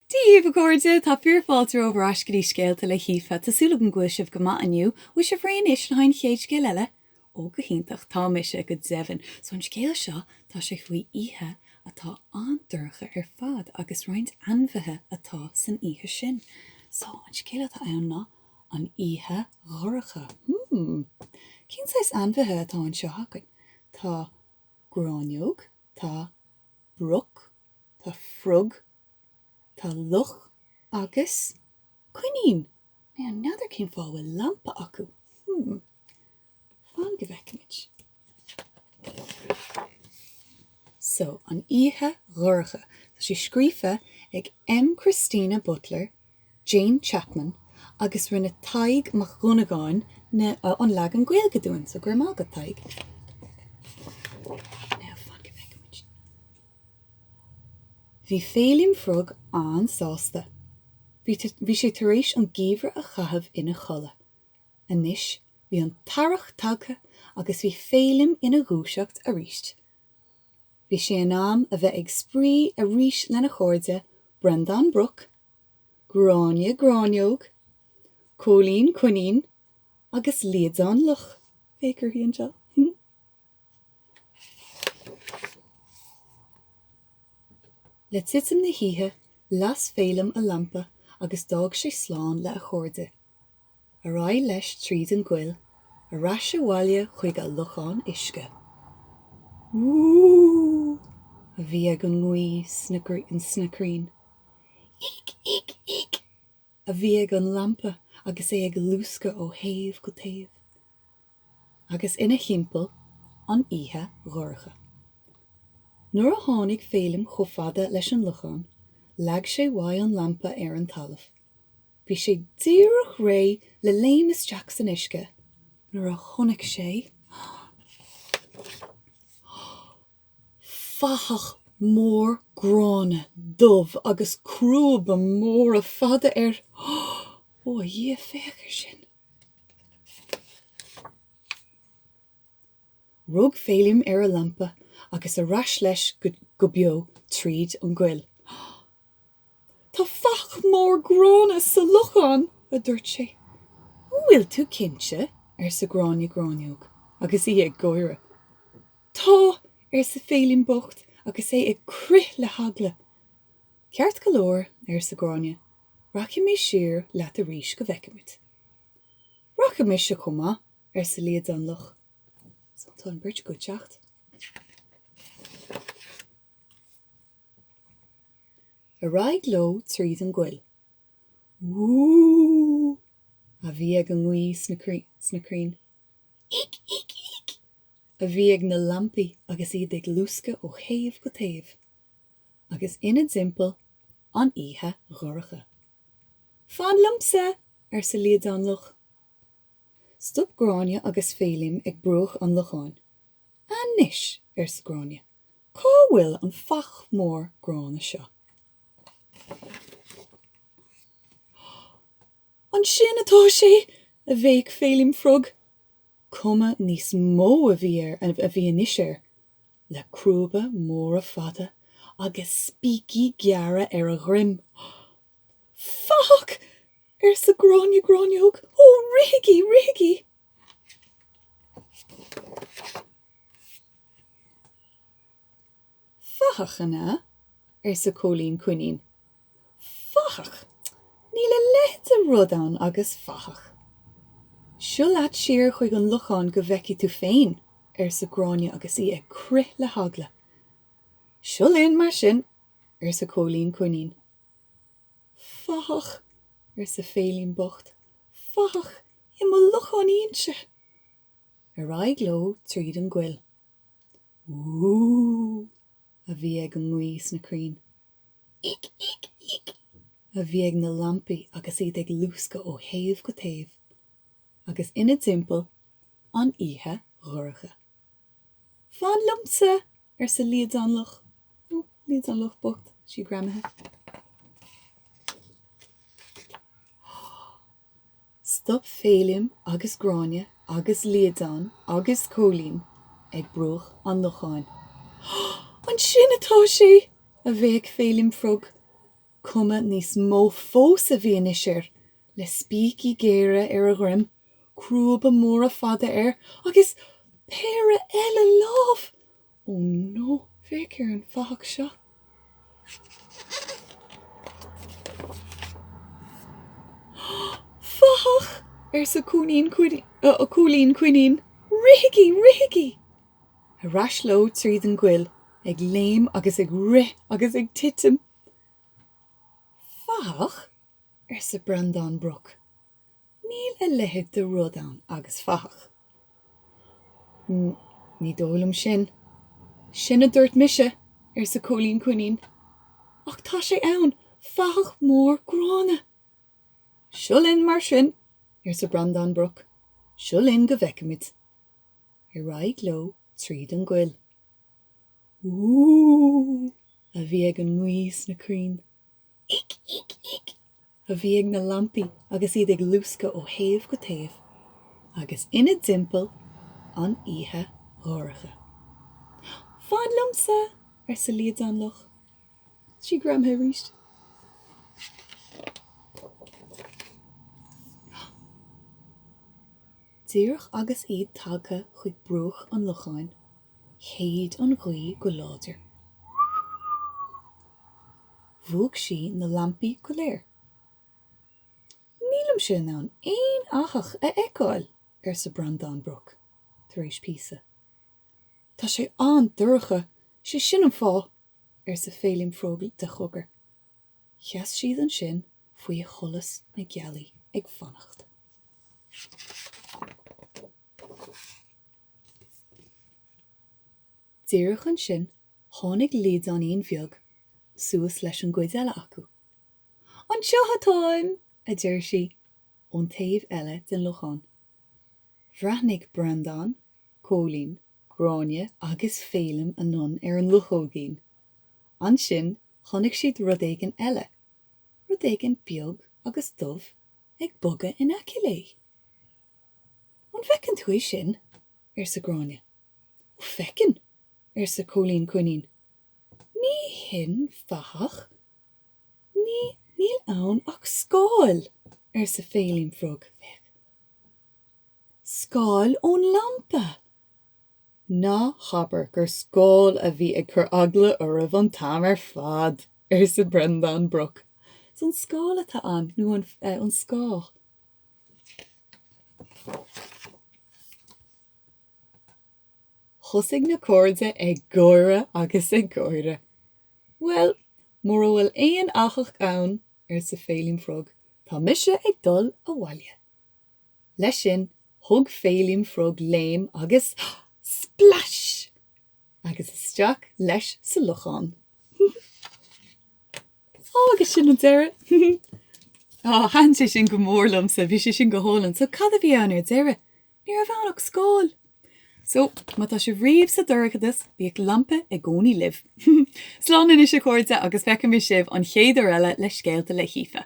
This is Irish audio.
Dia dhaoibh a chairde, tá fíor fáilte romhaibh ar ais go dtí Scéalta le hAoife. Tá súil agam go bhfuil sibh go maith inniu. Bhfuil sibh réidh anois le haghaidh an chéad scéal eile? Ó go hiontach, tá mise go deimhin. So an scéal seo, tá sé faoi oíche atá an-dorcha ar fad agus roinnt ainmhithe atá san oíche sin. So an scéal atá ann ná An Oíche Dhorcha. Hmm. Cén saghas ainmhithe atá anseo againn? Tá gráinneog, tá broc, tá frog, tá luch agus coinín. Now, n'fheadar cén fáth a bhfuil lampa acu? Hmm. Fan go bhfeicfimid. So, An Oíche Dhorcha. Tá sé scríofa ag M. Christina Butler, Jane Chapman agus rinne Tadhg Mac Dhonnagáin na, an leagan Gaeilge dúinn, so go raibh maith agat Tadhg. Now, fan go bhfeicfimid. Bhí Féilim Frog an-sásta. Bhí, bhí sé tar éis an geimhreadh a chaitheamh ina chodladh. Anois bhí an t-earrach tagtha agus bhí Féilim ina dhúiseacht arís. Bhí sé in am a bheith ag spraoi arís lena chairde Breandán Broc, Gráinne Gráinneog, Cóilín Coinín agus Liadán Luch. Féach uirthi anseo. Le titim na hoíche, las Féilim a lampa agus d'fhág sé slán le a chairde. Ar aghaidh leis tríd an gcoill, ar ais abhaile chuig a lochán uisce. Wúúú! a bhí ag an ngaoth sna crainn. Íc! Íc! Íc! a bhí ag an lampa agus é ag luascadh ó thaobh go taobh. Agus ina thimpeall, an oíche dhorcha. Nuair a tháinig Féilim chomh fada leis an lochán, leag sé uaidh an lampa ar an talamh. Bhí sé díreach réidh le léim isteach san uisce nuair a chonaic sé fathach mór gránna dubh agus crúba móra fada air. Ó a Dhia, féach air sin! Rug Féilim ar a lampa agus ar ais leis go beo tríd an gcoill. Tá fathach mór gránna sa lochán! a dúirt sé. An bhfuil tú cinnte? arsa Gráinne Gráinneog agus í ag gáire. Tá! arsa Féilim bocht agus é ag crith le heagla. Ceart go leor, arsa Gráinne, rachaidh mé siar leat arís go bhfeicfimid. Rachaidh mise chomh maith, arsa Liadán Luch. So tá an bheirt acu ag teacht. Ar aghaidh leo tríd an gcoill. Wúúú! a bhí ag an ngaoth sna crainn. Íc! Íc! Íc! a bhí ag na lampaí agus iad ag luascadh ó thaobh go taobh. Agus ina dtimpeall, an oíche dhorcha. Fan liomsa! arsa Liadán Luch. Stop Gráinne agus Féilim ag bruach an locháin. Anois, arsa Gráinne, cá bhfuil an fathach mór gránna seo? Ansin atá sé! a bhéic Féilim Frog. Cuma níos mó a bhí air, a bhí anois air, le crúba móra fada agus spící gearra ar a dhroim. Fathach! arsa Gráinne Gráinneog. Ó, rithigí, rithigí! Fathach, an ea? arsa Cóilín Coinín. Fathach! Níl a leithéid de rud ann agus fathach. Seo leat siar chuig an lochán go bhfeicfidh tú féin, arsa Gráinne agus í ag crith le heagla. Seo linn, mar sin, arsa Cóilín Coinín. Fathach! arsa Féilim bocht, fathach i mo lochán inse! Ar aghaidh leo tríd an gcoill. Wúúú! a bhí ag an ngaoth sna crainn. Íc! Íc! Íc! a bhí ag na lampaí agus iad ag luascadh ó thaobh go taobh. Agus ina dtimpeall, an oíche dhorcha. Fan liomsa! arsa Liadán Luch. Ó, Liadán Luch bocht, sí greamaithe. Stop Féilim agus Gráinne agus Liadán agus Cóilín ag bruach an locháin. Ansin atá sé! a bhéic Féilim Frog. Cuma níos mó fós a bhí anois air, le spící géara ar a dhroim, crúba móra fada air agus péire eile lámh! Ó no, féach ar an bhfathach seo. Fathach! arsa Cóilín Coinín. Rithigí, rithigí! Ar ais leo tríd an gcoill, ag léim agus ag rith agus ag titim. Fathach? arsa Breandán Broc. Níl a leithéid de rud ann agus fathach. Ní dóigh liom sin. Sin a dúirt mise, arsa Cóilín Coinín. Ach tá sé ann, fathach mór gránna. Seo linn mar sin, arsa Breandán Broc. Seo linn go bhfeicfimid. Ar aghaidh leo tríd an gcoill. Úúúú! a bhí ag an ngaoth sna crainn. Íc! Íc! Íc! a bhí ag na lampaí agus iad ag luascadh ó thaobh go taobh, agus ina dtimpeall an oíche dhorcha. Fan liomsa! arsa Liadán Luch. Sí greamaithe arís. Díreach agus iad tagtha chuig bruach an locháin, shéid an ghaoth go láidir. Mhúch sí na lampaí go léir. Nílimse in ann aon fhathach a fheiceáil, arsa Breandán Broc, tar éis píosa. Tá sé an-dorcha, sé sin an fáth, arsa Féilim Frog de chogar. Sheas siad ansin faoi sholas na gealaí ag fanacht. Díreach ansin tháinig Liadáinín Bheag suas leis an gcuid eile acu. Anseo atáim! a deir sí, ón taobh eile den lochán. Bhreathnaigh Breandán, Cóilín, Gráinne agus Féilim anonn ar an luchóigín. Ansin chonaic siad rud éigin eile, rud éigin beag agus dubh ag bogadh in aice léi. An bhfeiceann tú é sin? arsa Gráinne. Ó, feiceann, arsa Cóilín Coinín. Ní hin fathach. Ní, níl ann ach scáil, arsa Féilim Frog. Féach. Scáil ón lampa! Ná habair gur scáil a bhí ag cur eagla oraibh an t-am ar fad! arsa Breandán Broc. So an scáil atá ann, nó an, an scáth. Thosaigh na cairde ag gáire agus ag gáire. Bhuel, mura bhfuil aon fhathach ann, arsa Féilim Frog, tá mise ag dul abhaile. Leis sin, thug Féilim Frog léim agus splash! Agus isteach leis sa lochán. Ó, agus sin an deireadh! Á, thaitin sé sin go mór liomsa, bhí sé sin go hálainn. So, cad a bhí ann ar deireadh? Ní raibh ann ach scáil! So, má tá sibh riamh sa dorchadas, bíodh lampa i gcónaí libh. Slán anois a chairde agus feicfidh mé sibh an chéad uair eile le Scéalta le hAoife.